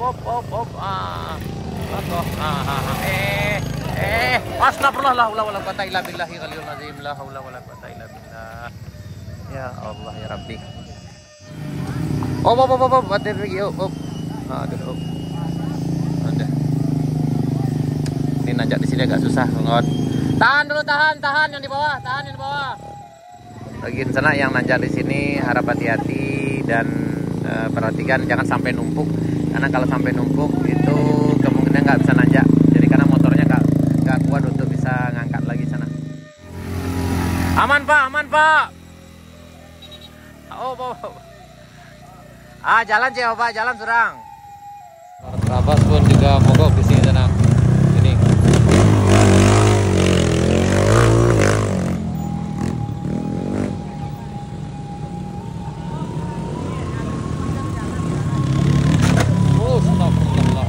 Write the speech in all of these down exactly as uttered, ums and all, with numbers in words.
op, op, op. Ah. Aduh. Ah, ah, ah. Eh, eh. Astagfirullah, la haula wala quwata illa billahi aliyul azim. La haula wala quwata illa billah. Ya Allah, ya Rabbi. Op, op, op, op, op. Ada lagi, op, op. Ah, ada, op. Ada. Ini nanjak di sini agak susah, kawan. Tahan dulu, tahan, tahan yang di bawah, tahan yang di bawah. Bagi sanak yang nanjak di sini, harap hati-hati dan, eh, perhatikan jangan sampai numpuk. Karena kalau sampai numpuk itu kemungkinan nggak bisa nanjak. Jadi karena motornya nggak, nggak kuat untuk bisa ngangkat lagi sana. Aman, Pak, aman, Pak. Oh, Pak. Ah, jalan cek, Pak, jalan surang. Terabas pun juga mogok di sini, sanak. Ini. Oh, astagfirullah.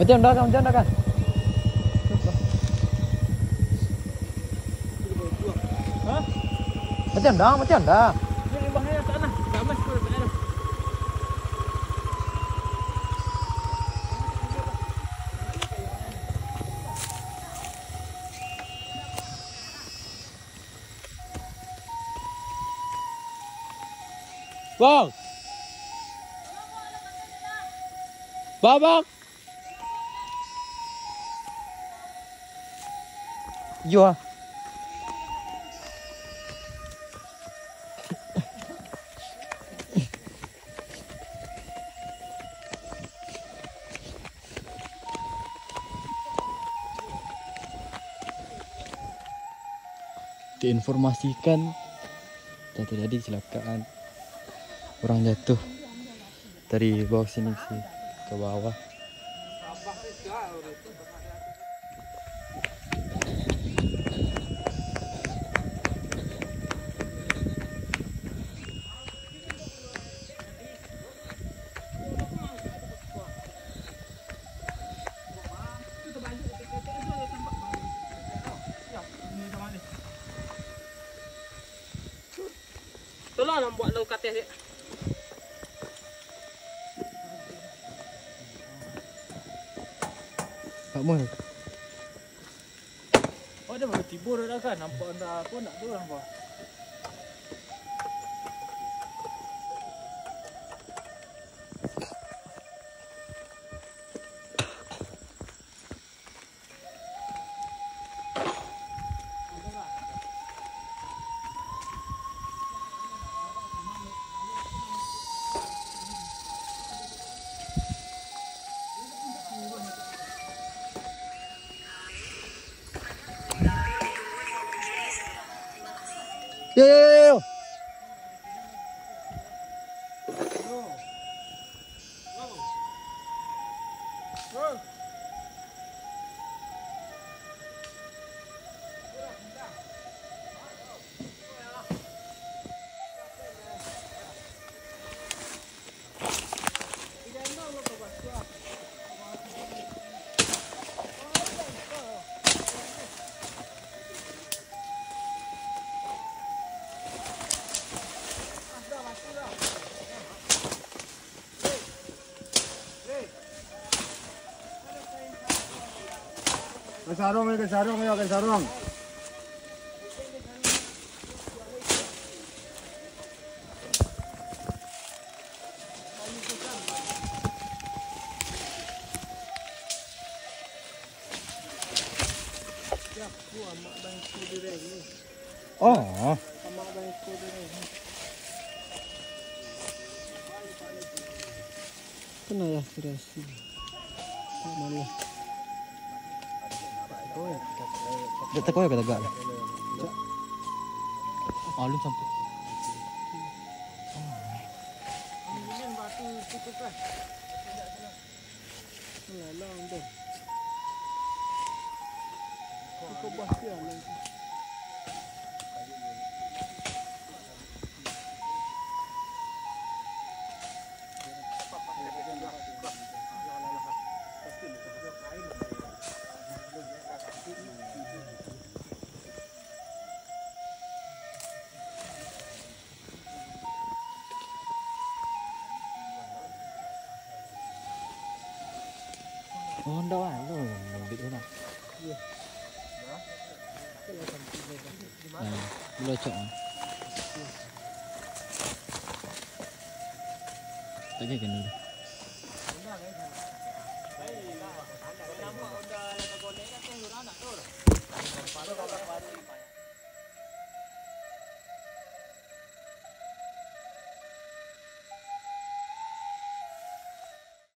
Macam dah kan, macam dah kan? Macam dah, macam dah. Bang. Bang, bang. Iyo ah. Diinformasikan, telah terjadi kecelakaan, orang jatuh dari bawah sini sih ke bawah. Tolonglah buat lo kateh dek. Pak Mul. Oh, dia baru tibo dah kan. Nampak dah apa nak tu orang, bah. Yo, yo, yo, yo. Sarong, ikan sarong, yo, ikan sarong. Oh. Kena ya, sudah sih. Mana? Dek teko ya ka tagak. Alun sampai. Oh, ndak anu, ngambil tu nak. Nah, boleh cok. Tak jaga ni.